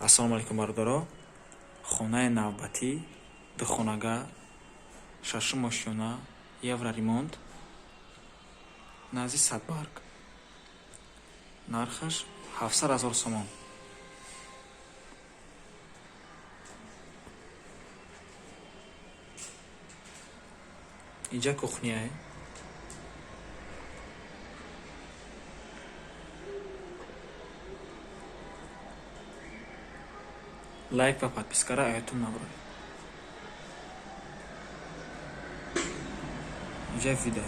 Ассалому алайкум, бародаро. Хонаи навбатӣ, духонага, шашум ошёна, евроремонт, назди Садбарг. Нархаш 700 000 сомон. Инҷа кухняе. Лайк ва подпискара аёдтон набуред. Инҷа вида.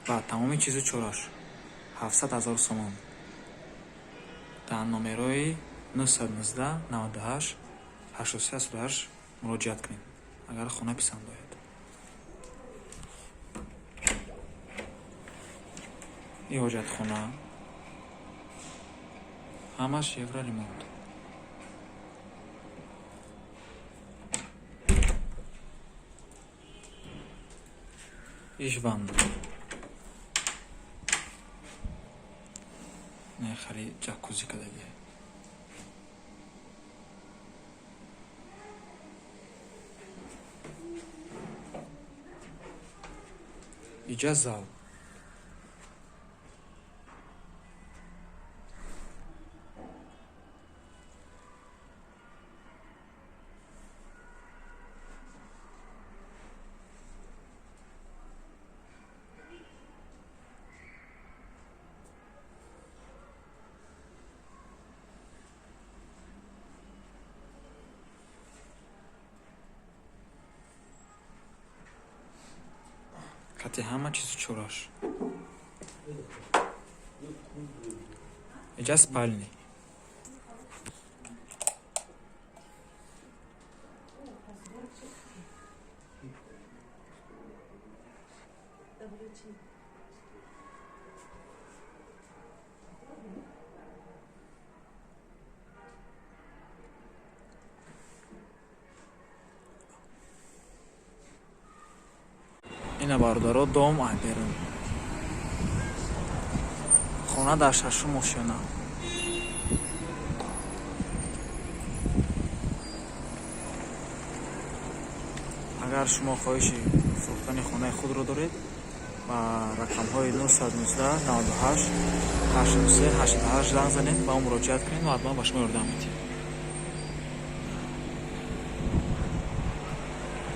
Ва тамоми чизу чораш 700 000 сомон. Дар номерои 919 98 83 88 муроҷиат кунед, агар хона писанд ояд. И ҳоҷатхона, ҳамаш евроремонт. Иш ванна. Не, хали ҷакузи кардагия. Иҷа зал. Кати ҳама чизу чораш. Иҷа спальни. Ина, бародаро, дом ай берун. Хона дар шашум ошёна. Агар шумо хоҳиши фурӯхтани хонаи худро доред, ба рақамҳои 919 98 83 88 занг занед, ба мо муроҷиат кунед, мо ҳатман ба шумо ёрдам медиҳем.